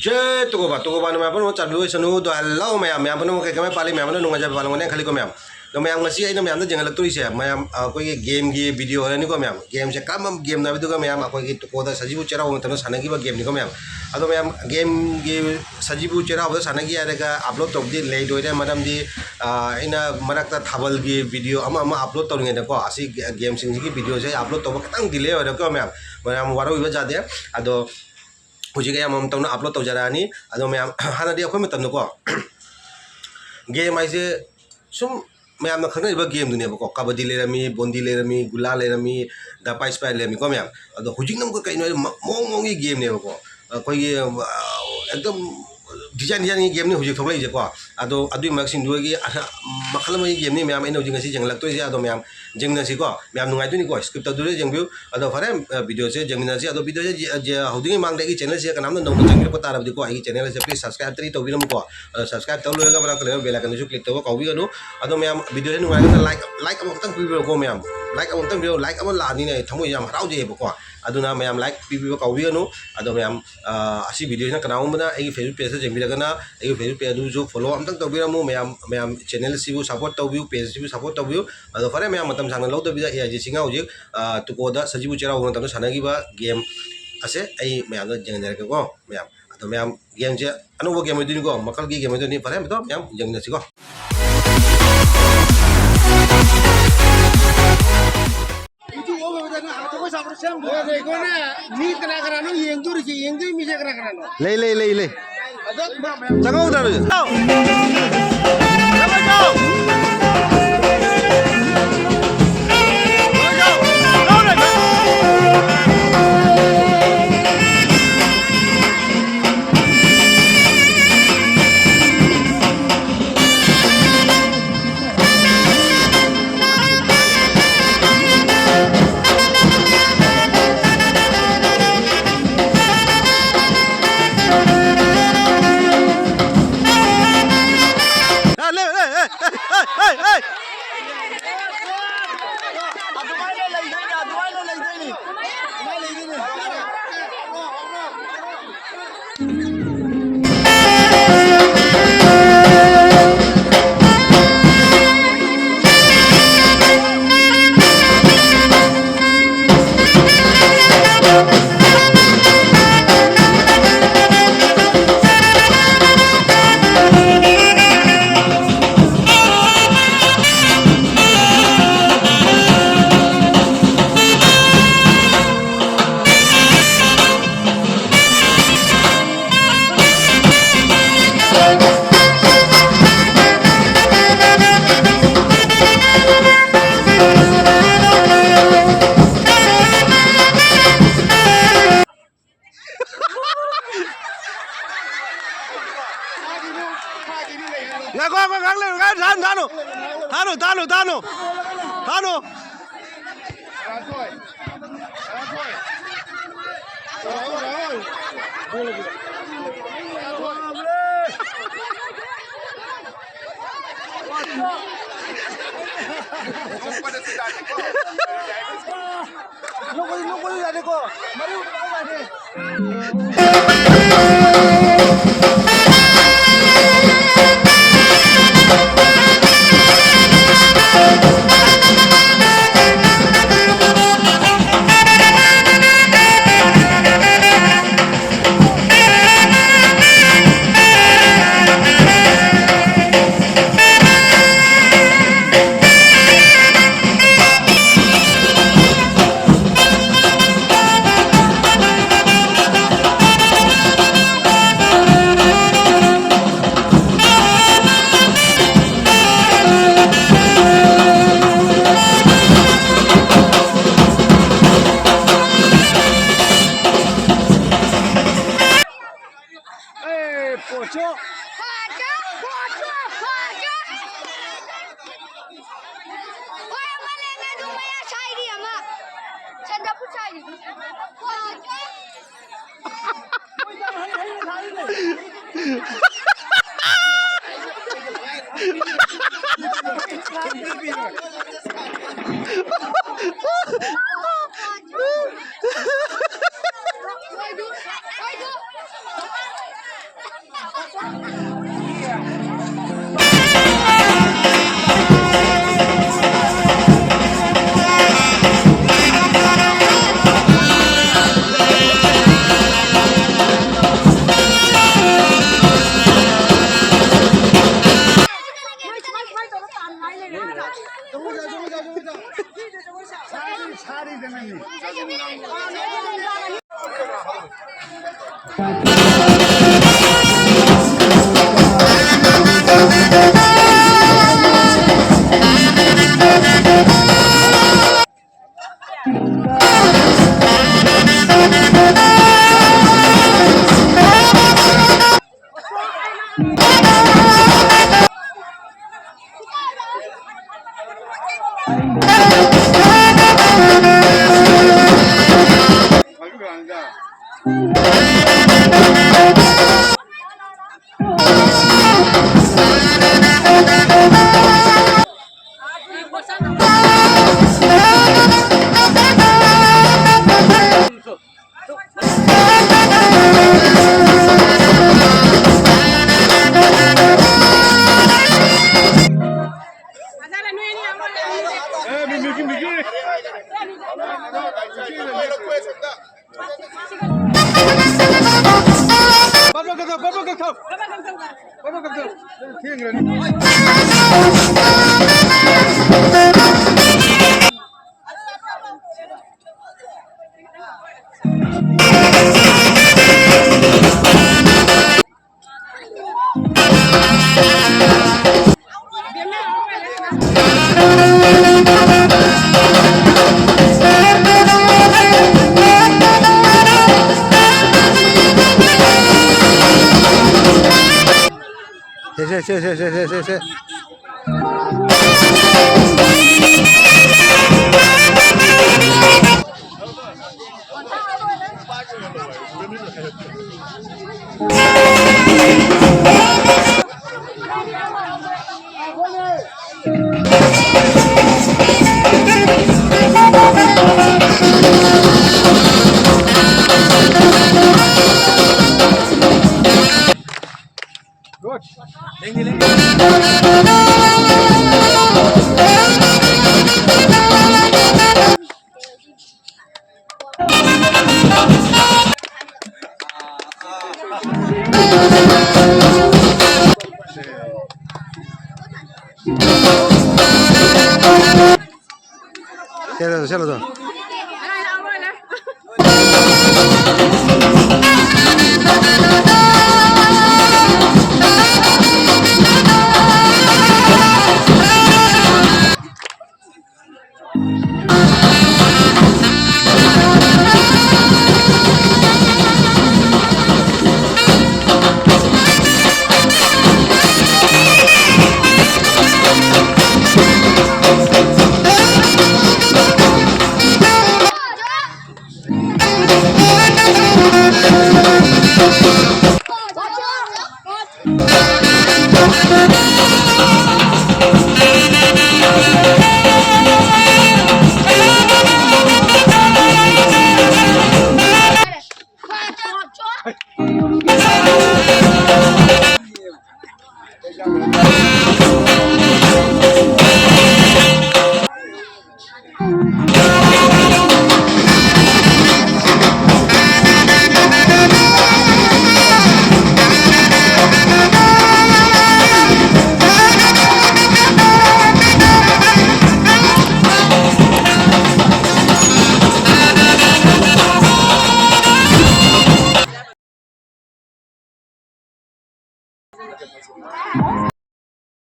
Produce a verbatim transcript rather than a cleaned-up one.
J ꯇꯨꯀꯣꯕꯥ, ꯇꯨꯀꯣꯕꯥꯅ ꯃꯌꯥꯝ ꯄꯨꯝꯅꯃꯛ ꯆꯥꯟꯕꯤꯕ ꯑꯣꯏꯁꯅꯨ꯫ ꯑꯗꯣ hello ꯃꯌꯥꯝ, ꯃꯌꯥꯝ ꯄꯨꯝꯅꯃꯛ ꯀꯩ ꯀꯃꯥꯏ ꯄꯥꯜꯂꯤ? ꯃꯌꯥꯝ ꯄꯨꯝꯅꯃꯛ ꯅꯨꯡꯉꯥꯏꯖꯕ ꯄꯥꯜꯂꯝꯒꯅꯤ ꯈꯜꯂꯤꯀꯣ ꯃꯌꯥꯝ꯫ ꯑꯗꯣ ꯃꯌꯥꯝ, ꯉꯁꯤ ꯑꯩꯅ ꯃꯌꯥꯝꯗ ꯌꯦꯡꯍꯜꯂꯛꯇꯣꯔꯤꯁꯦ, ꯃꯌꯥꯝ, ꯑ, ꯑꯩꯈꯣꯏꯒꯤ game ꯒꯤ video ꯍꯥꯏꯔꯅꯤꯀꯣ ꯃꯌꯥꯝ꯫ Game ꯁꯦ ꯀꯔꯝꯕ game ꯅꯣ ꯍꯥꯏꯕꯗꯨꯒ ꯃꯌꯥꯝ, ꯑꯩꯈꯣꯏꯒꯤ ꯇꯨꯀꯣꯗ ꯁꯖꯤꯕꯨ ꯆꯩꯔꯥꯎꯕ ꯃꯇꯝꯗ ꯁꯥꯟꯅꯈꯤꯕ game ꯅꯤꯀꯣ ꯃꯌꯥꯝ꯫ ꯑꯗꯣ ꯃꯌꯥꯝ, game ꯒꯤ ꯁꯖꯤꯕꯨ ꯆꯩꯔꯥꯎꯕꯗ ꯁꯥꯟꯅꯈꯤ ꯍꯥꯏꯔꯒ upload ꯇꯧꯕꯗꯤ ꯂꯩꯔꯣꯏꯗ, ꯃꯔꯝꯗꯤ, ꯑ, ꯑꯩꯅ ꯃꯔꯛꯇ ꯊꯥꯕꯜꯒꯤ video ꯑꯃ ꯑꯃ upload ꯇꯧꯔꯤꯉꯩꯗꯀꯣ, ꯑꯁꯤ game ꯁꯤꯡꯁꯤꯒꯤ video ꯁꯦ ꯑꯩ upload ꯇꯧꯕ ꯈꯤꯇꯪ delay ꯑꯣꯏꯔꯦꯀꯣ ꯃꯌꯥꯝ꯫ ꯃꯌꯥꯝ ꯋꯥꯔꯧꯕꯤꯕ ꯌꯥꯗꯦ꯫ ꯑꯗꯣ ꯍꯧꯖꯤꯛ ꯑꯩ ꯑꯃꯃꯝ ꯇꯧꯅ upload ꯇꯧꯖꯔꯛꯑꯅꯤ꯫ ꯑꯗꯣ ꯃꯌꯥꯝ, ꯍꯥꯟꯅꯗꯤ ꯑꯩꯈꯣꯏ ꯃꯇꯝꯗꯀꯣ, game ꯍꯥꯏꯁꯦ ꯁꯨꯝ ꯃꯌꯥꯝꯅ ꯈꯪꯅꯔꯤꯕ game ꯗꯨꯅꯦꯕꯀꯣ꯫ ꯀꯕꯗꯤ ꯂꯩꯔꯝꯃꯤ, ꯕꯣꯟꯗꯤ ꯂꯩꯔꯝꯃꯤ, ꯒꯨꯂꯥ ꯂꯩꯔꯝꯃꯤ, ꯗꯄꯥꯏ ꯁꯤꯄꯥꯏ ꯂꯩꯔꯝꯃꯤꯀꯣ ꯃꯌꯥꯝ꯫ ꯑꯗꯣ ꯍꯧꯖꯤꯛꯅ ꯑꯃꯨꯛꯀ ꯀꯩꯅꯣ ꯍꯥꯏꯗꯤ ꯃ-, ꯃꯑꯣꯡ ꯃꯑꯣꯡꯒꯤ game ꯅꯦꯕꯀꯣ꯫ ꯑꯩꯈꯣꯏꯒꯤ, ꯑ, ꯑꯦꯛꯗꯝ design design ꯒꯤ game ꯅꯤ ꯍꯧꯖꯤꯛ ꯊꯣꯛꯂꯛꯏꯁꯦꯀꯣ꯫ ꯑꯗꯣ ꯑꯗꯨꯒꯤ ꯃꯔꯛꯁꯤꯡꯗꯨꯗꯒꯤ ꯑꯍ-, ꯃꯈꯜ ꯑꯃꯒꯤ game ꯅꯤ ꯃꯌꯥꯝ ꯑꯩꯅ ꯍꯧꯖꯤꯛ ꯉꯁꯤ ꯌꯦꯡꯍꯜꯂꯛꯇꯣꯏꯁꯦ꯫ ꯑꯗꯣ ꯃꯌꯥꯝ ꯌꯦꯡꯃꯤꯟꯅꯁꯤꯀꯣ꯫ ꯃꯌꯥꯝ ꯅꯨꯡꯉꯥꯏꯗꯣꯏꯅꯤꯀꯣ, skip ꯇꯧꯗꯕꯤꯗ ꯌꯦꯡꯕꯤꯌꯨ꯫ ꯑꯗꯣ ꯐꯔꯦ, ꯑ, video ꯁꯦ ꯌꯦꯡꯃꯤꯟꯅꯁꯤ꯫ ꯑꯗꯣ video ꯁꯦ ꯌꯦ-, ꯌꯦ-, ꯍꯧꯗ꯭ꯔꯤꯉꯩ ꯃꯃꯥꯡꯗ ꯑꯩꯒꯤ channel ꯁꯦ ꯀꯅꯥꯝꯅ ꯅꯧꯅ ꯆꯪꯕꯤꯔꯛꯄ ꯇꯥꯔꯕꯗꯤꯀꯣ, ꯑꯩꯒꯤ channel ꯁꯦ please subscribe ꯇ꯭ꯔꯤ ꯇꯧꯕꯤꯔꯝꯃꯨꯀꯣ꯫ ꯑꯗꯣ subscribe ꯇꯧ ꯂꯣꯏꯔꯒ ꯃꯅꯥꯛꯇ ꯂꯩꯕ bell icon ꯗꯨꯁꯨ click ꯇꯧꯕ ꯀꯥꯎꯕꯤꯒꯅꯨ꯫ ꯑꯗꯣ ꯃꯌꯥꯝ, video ꯁꯦ ꯅꯨꯡꯉꯥꯏꯔꯒꯅ like, like ꯑꯃꯈꯛꯇꯪ ꯄꯤꯕꯤꯔꯛꯎꯀꯣ ꯃꯌꯥꯝ꯫ Like ꯑꯃꯨꯛꯇꯪ ꯄꯤꯔꯛꯎ, like ꯑꯃ ꯂꯥꯛꯑꯗꯤꯅꯦ ꯑꯩ ꯊꯃꯣꯏꯁꯦ ꯌꯥꯝ ꯍꯔꯥꯎꯖꯩꯑꯕꯀꯣ꯫ ꯑꯗꯨꯅ ꯃꯌꯥꯝ like ꯄꯤꯕꯤꯕ ꯀꯥꯎꯕꯤꯒꯅꯨ꯫ ꯑꯗꯣ ꯃꯌꯥꯝ, ꯑ, ꯑꯁꯤ video ꯁꯤꯅ ꯀꯅꯥꯒꯨꯝꯕꯅ ꯑꯩꯒꯤ Facebook page ꯇ ꯌꯦꯡꯕꯤꯔꯒꯅ ꯑꯩꯒꯤ Facebook page ꯑꯗꯨꯁꯨ follow ꯑꯝꯇꯪ ꯇꯧꯕꯤꯔꯝꯃꯨ ꯃꯌꯥꯝ꯫ ꯃꯌꯥꯝ channel ꯁꯤꯕꯨ support ꯇꯧꯕꯤꯌꯨ, page ꯁꯤꯕꯨ support ꯇꯧꯕꯤꯌꯨ꯫ ꯑꯗꯣ ꯐꯔꯦ ꯃꯌꯥꯝ, ꯃꯇꯝ ꯁꯥꯡꯅ ꯂꯧꯗꯕꯤꯗ ꯑꯦ ꯑꯥꯏ ꯖꯤ ꯁꯤꯡꯅ ꯍꯧꯖꯤꯛ, ꯑ, ꯇꯨꯀꯣꯗ ꯁꯖꯤꯕꯨ ꯆꯩꯔꯥꯎꯕ ꯃꯇꯝꯗ ꯁꯥꯟꯅꯈꯤꯕ game ꯑꯁꯦ ꯑꯩ ꯃꯌꯥꯝꯗ ꯌꯦꯡꯍꯟꯖꯔꯛꯀꯦꯀꯣ ꯃꯌꯥꯝ꯫ ꯑꯗꯣ ꯃꯌꯥꯝ, game ꯁꯦ ꯑꯅꯧꯕ game ꯑꯣꯏꯗꯣꯏꯅꯤꯀꯣ, ꯃꯈꯜꯒꯤ game ꯑꯣꯏꯗꯣꯏꯅꯤ꯫ ꯐꯔꯦ, ꯑꯗꯣ ꯃꯌꯥꯝ ꯌꯦꯡꯃꯤꯟꯅꯁꯤꯀꯣ꯫ ꯃꯤ ꯀꯅꯥ ꯀꯅꯥꯅꯣ ꯌꯦꯡꯗꯣꯔꯤꯁꯦ? ꯌꯦꯡꯗꯣꯏ ꯃꯤꯁꯦ ꯀꯅꯥ ꯀꯅꯥꯅꯣ? ꯂꯩ, ꯂꯩ, ꯂꯩ, ꯂꯩ꯫ ꯆꯪꯍꯧꯗ꯭ꯔꯣ? ꯑꯗꯨꯃꯥꯏꯅ ꯂꯩꯗꯣꯏꯅꯤ, ꯑꯗꯨꯃꯥꯏꯅ ꯂꯩꯗꯣꯏꯅꯤ꯫ ꯑꯗꯨꯃꯥꯏꯅ ꯂꯩꯗꯣꯏꯅꯤ꯫ ꯉꯥꯏꯈꯣ, ꯉꯥꯏꯈꯣ, ꯉꯥꯏꯍꯥꯛ ꯂꯩꯌꯨ, ꯉꯥꯏꯈꯣ, ꯊꯥꯅꯨ, ꯊꯥꯅꯨ꯫ ꯊꯥꯅꯨ, ꯊꯥꯅꯨ, ꯊꯥꯅꯨ꯫ ꯊꯥꯅꯨ꯫ ꯅꯣꯛꯄꯗꯤ, ꯅꯣꯛꯄꯗꯤ ꯌꯥꯗꯦꯀꯣ꯫ ꯃꯔꯨ ꯌꯥꯗꯦ꯫ ꯑꯦ, ꯄꯣꯠꯁꯨ꯫ ꯄꯣꯠꯁꯨ, ꯄꯣꯠꯁꯨ, ꯄꯣꯠꯁꯨ꯫ ꯍꯣꯏ, ꯑꯃ ꯂꯩꯔꯦ, ꯑꯗꯨ ꯃꯌꯥ ꯁꯥꯏꯔꯤ ꯑꯃ꯫ ꯁꯟꯗ ꯄꯨꯠ ꯁꯥꯏꯔꯤ꯫ ꯄꯣꯠꯁꯨ꯫ ꯕꯕꯥ ꯀꯛꯊꯧ꯫ ꯕꯕꯥ ꯀꯛꯊꯧ꯫ ꯊꯦꯡꯈ꯭ꯔꯅꯤ꯫ ꯁꯦ, ꯁꯦ, ꯁꯦ꯫ ꯁꯦ, ꯁꯦ, ꯁꯦ, ꯁꯦ꯫